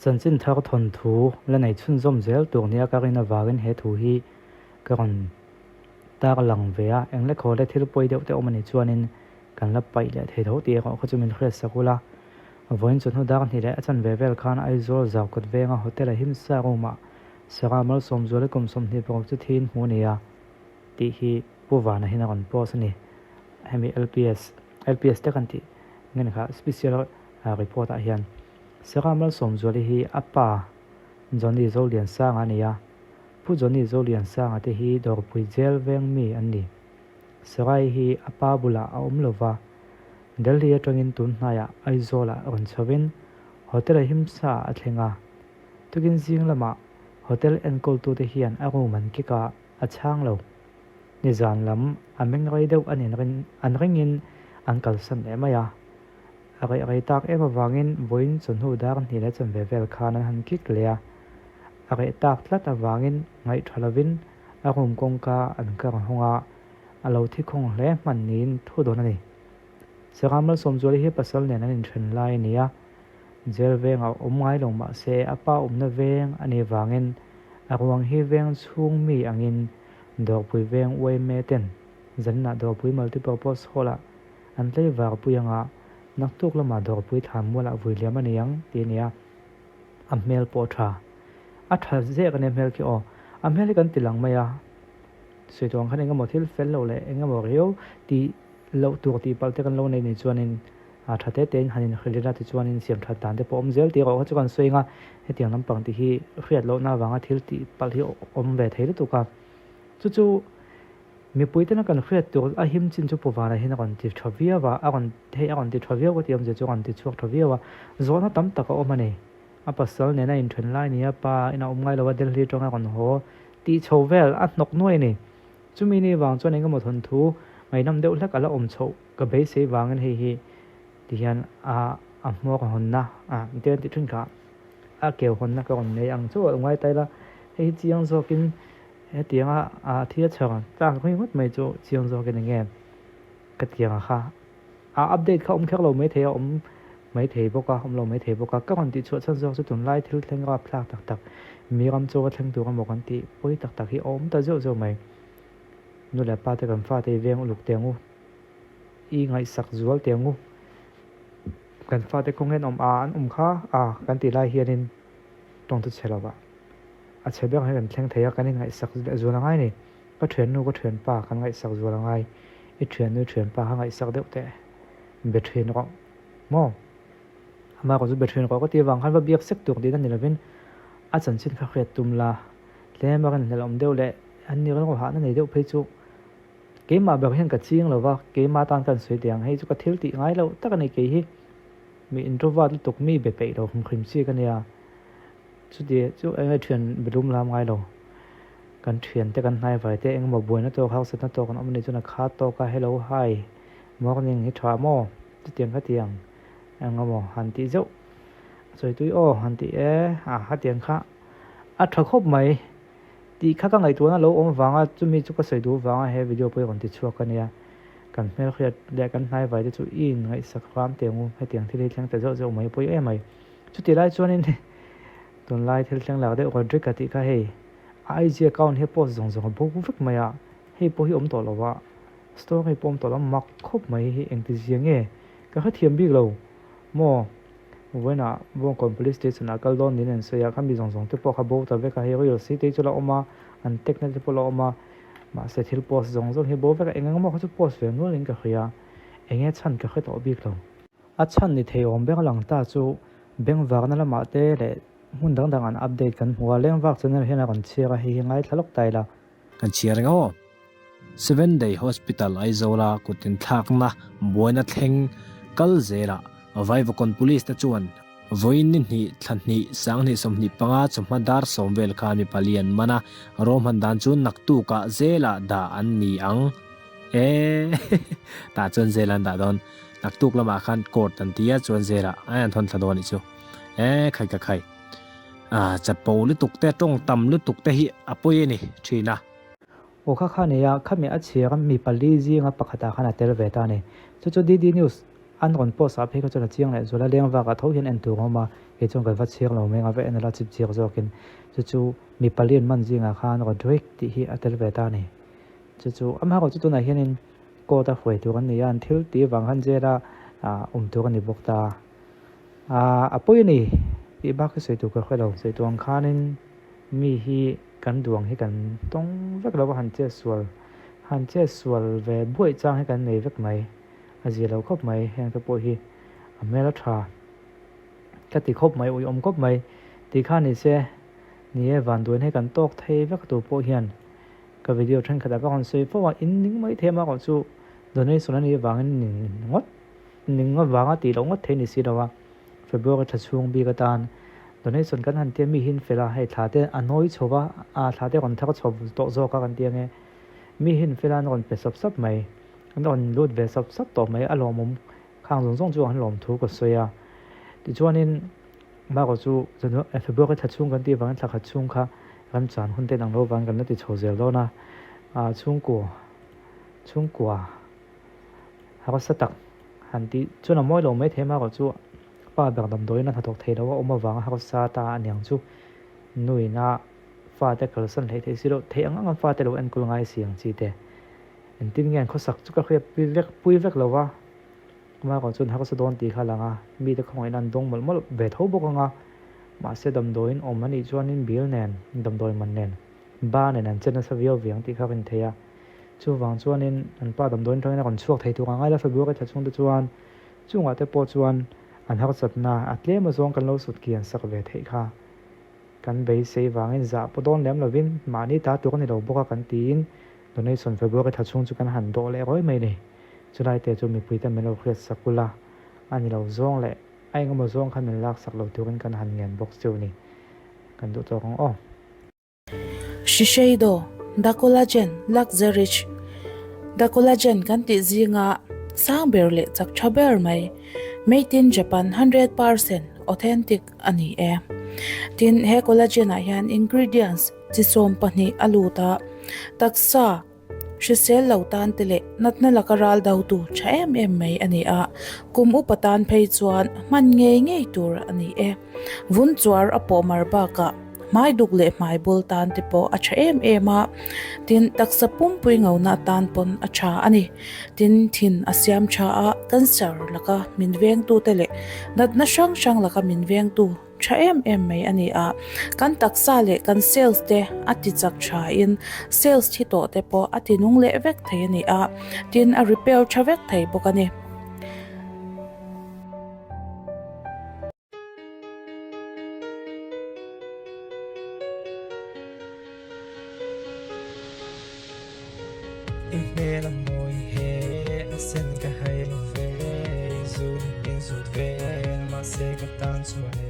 Chanchin thar thawnthu la nei chhunzawm zel tur nia ka rin avangin he thu hi ka rawn tar lang ve a, engle khaw le thil pawi deuh te awm a nih chuanin kan la paih leh thei tho tih erawh kha chu min hriat sak ula. Vawiin chawhnu dar hnih leh a chanve vel khan Aizawl Zarkawt venga Hotel Ahimsa room-ah Sarah Malsawmzuali kum 26 chu thiin hmu a ni a tih hi Pu Vana hian a rawn post a ni. Hemi LPS, LPS te kan tih nge ni kha special report ah hian Sarah Malsawmzuali hi a pa Johnny Zoliansanga a ni a, Pu Johnny Zoliansanga te hi Dawrpui Jail veng mi an ni. Sarai hi a pa bulah a awm lova, Delhi atangin tun hnaiah Aizawlah rawn chhovin Hotel Ahimsa a thleng a. Tukin zing lamah Hotel enkawltute hian a room an kick a, a chhang lo. Nizan lam a meng rei deuh an inrin an ringin an kalsan leh mai a. A reh rei tak em avangin vawiin chawhnu dar hnih leh chanve vel khan an han kick leh a. A reh tak tlat avangin ngaihtha lovin a room kawngka an kar hawng a, a lo thi khawng hle hman niin thu dawn a ni. Sarah Malsawmzuali hi pasal nen an inthen lai a ni a, jail vengah awm ngai lo mah se a pa awmna veng a nih vangin a ruang hi veng chhung mi angin Dawrpui veng yma ten zaninah Dawrpui Multipurpose Hall-ah an tlaivar pui anga naktuk lamah Dawrpui thlanmualah vui liam a ni ang tih a ni a. A hmel pawh a tha. A tha zek a nia hmel khi aw. A hmel hi kan ti lang mai a. Sawi tawh ang khan engemaw thil fel loh leh engemaw riau tih loh tur tih palh te kan lo nei nih chuanin a tha te tein han inhrilh ila tichuanin siam that dan te pawh awm zel tih erawh kha chu kan sawi ang a. Hetiang lampang tih hi hriat lohna avanga thil tih palh hi awm ve thei lutuk a. Chu chu Mipui tena kan hriat tur a him chin chu Pu Vana hian a rawn ti tha viau a, a rawn hei a rawn ti tha viau ka tih awmzia chu a rawn ti chhuak tha viau a, zawhna tam tak a awm a ni. A pasal nena inthen lai nia pa ina awm ngai lo a Delhi atanga rawn haw tih chho vel a hnawk nuai a ni. Chumi ni vang chuan engemaw thawnthu ngaihnawm deuh hlek a la awm chhoh ka beisei vangin hei hi ti hian a a hmawr hawnna a ti an tih thin kha a keu hawnna ka rawn nei ang chu a ngai ta ila hei hi chiang zawkin Hetianga a thil chhawng tlak ringawt mai chu chiang zawk in enge ka tiang kha a update kha awm kher lo mai thei a awm mai thei bawk a awm lo mai thei bawk a ka rawn tih chhuah chhan zawk chu tunlai thil thleng rap thlak tak tak mi ram chu va thleng tur emaw kan tih pawi tak tak hi a awm ta zeuh zeuh mai nu leh pa te kan fate i veng uluk teh ang u i ngaihsak zual teh ang u kan fate kawng hian awm a an awm kha a kan tih lai hianin tawngtu chhe lo ah. A chhe ber hi kan thleng thei a, kan inngaihsak leh zual a ngai ni. Ka thiannu ka thianpa kan ngaihsak zual a ngai. I thiannu i thianpa kha ngaihsak deuh teh. Be thin rawh maw? Amah erawh chu be thin rawh ka ti avang khan va biak sek tur tihna ni lovin a chanchin kha hriat tum la. Tlem a rinhlelh awm deuh leh an ni rilru hahna nei deuh phei chu keimah ber hian ka ching lo va, keimah atan ka insawi teh ang. Hei chu ka thil tih ngai loh tak a ni kei hi. Mi introvert lutuk mi be peih lo hrim hrim chi ka nia. Chuti chu eng nge thian bilum lam ngai lo. Kan thian te kan hnai vai te engemaw buaina tawk harsatna tawk an awm anih chuan a kha tawk a hello hi morning hi tha maw chutiang khatiang engemaw han tih zeuh a sawi tui aw han tih e a khatiang kha a tha khawp mai tih kha ka ngaihtuahna lo awm vanga chumi chu ka sawi duh vanga he video pawh hi rawn ti chhuak a nia kan hmelhriat leh kan hnai vai te chu i inngaihsak hram teh ang u hetiang thil hi thleng ta zeuh zeuh mai pawh em mai. Chutih lai chuanin tunlai thil thleng lak deuh Rodrick a tih kha hei a IG account hi post zawng zawng a bo vek mai a, hei pawh hi awm tawh lo a, story pawh awm tawh lo a, mak khawp mai hi engti zia nge ka hrethiam bik lo maw vawiinah Bawngkawn police station ah kal dawn niin an sawi a, khami zawng zawng te pawh kha bo ta vek a, hei reels hi te chu la awm a, an tag na te pawh la awm a, mahse thil post zawng zawng hi bo vek a, eng eng emaw kha chu post ve nualin ka hria, eng nge chhan ka hre tawh bik lo. A chhan ni thei awm ber lang ta chu bengvarna lamah te leh hmun dang dang an update kan hmu a, lengvak channel hian a rawn chhiar a, hei hi ngaithla lawk ta ila. Kan chhiar reng aw. Seven Day Hospital Aizawla kut inthlakna buaina thleng kal zelah Vaivakawn Police te chuan vawiin ni hnih thla hnih 2025 chawhma dar sawm vel khan mi pali an man a, rawhman dan chu naktukah zelah dah an ni ang. E tah chuan zel an dah dawn. Naktuk lamah khan court an ti a chuan zelah ai an thawn thla dawn anih chu. E khai ka khai. A chapo lutuk te tawng tam lutuk te hi a pawi a ni thin a. Aw kha kha nei a, khami a chhiar a mi pali zinga pakhatah khan a tel ve ta a ni. Chu chu DD News. An rawn post ah phei kha chuan a chiang leh zual a, leng vak ah tho hian en tur a awm a, kei chuan kan va chhiar lo mai ang a, va en ila chip chiar zawkin chu chu mi palian man zingah khan Rodrick tih hi a tel ve ta a ni. Chu chu amaherawh chu tunah hianin court a hruai tur an ni a, an thil tih avang khan jail a awm tur a ni bawk ta a, a pawi a ni tih bak hi sawi tur ka hre lo. Sawi tur ang khanin mi hi kan duang hi kan tawng vek lo a, han chet sual han chet sual ve buaih chang hi kan nei vek mai. A zia lo khawp mai, heng te pawh hi a hmel a tha ka ti khawp mai, uiawm khawp mai tih kha ni se, ni e vanduain hei kan tawk thei vek tur pawh hian ka video thenkhatah ka rawn sawi fo a, in ning mai thei amarawh chu donation a nih avangin ning ngawt ning ngawt vanga tih loh ngawt thei ni si lo a, February thla chhung bik atan donation kan han tia mi hi an fel a, hei thla te a nawi chho va, a thla te rawn thar chho tawh zawk a kan tia nge mi hi an fel a an rawn pe sap sap mai. An rawn lut ve sap sap tawh mai, a lawmawm khang zawng zawng chu an lawm thu ka sawi a. Tichuanin Marco chu February thla chhung kan tih avangin thla khat chhung kha ramchan hun te dang lo vang kan la ti chho zel dawn a, chhungkua chhungkua harsa tak han tih chuan a mawi lo mai thei Marco chu pa ber damdawiin a hnathawk thei lo a awm avanga harsa ta a niang chu nuina fate kalsan hleih theih si loh theih ang ang fate lo enkawl ngai si ang chi te. Engtin nge an khawsak chu ka hriat pui vek pui vek lo va, Marco chuan harsa dawn tih kha a lang a, mite khawngaihna an dawng mawlh mawlh ve tho bawk ang a, mahse damdawiin awm a nih chuanin bill nen, damdawi man nen, ba nen an che nasa viau viang tih kha a rin theih a. Chuvang chuanin an pa damdawiin atangin a rawn chhuak thei tur ang a, ila February thla chhungte chuan chungah te pawh chuan an harsatna a tlem azawng kan lo sut kian sak ve theih kha. Kan beisei vangin zah pawh dawn lem lovin mahni ta tur a ni lo bawk a kan tiin donation February thla chhung chu kan han dawh leh rawi mai ni. Chulai te chu mipuite min lo hriat sak ula, a ni lo zawng leh a engemaw zawng kha min lak sak lo turin kan han ngen bawk chu ni. Kan duh tawk ang aw. Shiseido, The Collagen Luxerich The Collagen kan tih zinga sang ber leh chak tha ber mai, Made in Japan 100% authentic a ni e. Tin, he collagen ah hian ingredients chi 12 a lut a, taksa hrisel lo tan te leh natna laka ral do tu tha em em mai a ni a, kum upa tan phei chuan hman ngei ngei tur a ni e. Vun chuar a pawh mar bakah hmai duk leh hmai bul tan te pawh a tha em em a, tin taksa pumpui ngona atan pawn a tha a ni. Tin, thin a siam tha a, cancer laka min vengtute leh natna hrang hrang laka min vengtu tha em em mai a ni a. Kan taksa leh kan cells te a ti chak tha in cells thi tawh te pawh a ti nung leh vek thei a ni a, tin a repair tha vek thei bawk a ni. I hmel a mawi he a sen ka hai lo ve, i zut in zut vel mahse ka tan chuan e.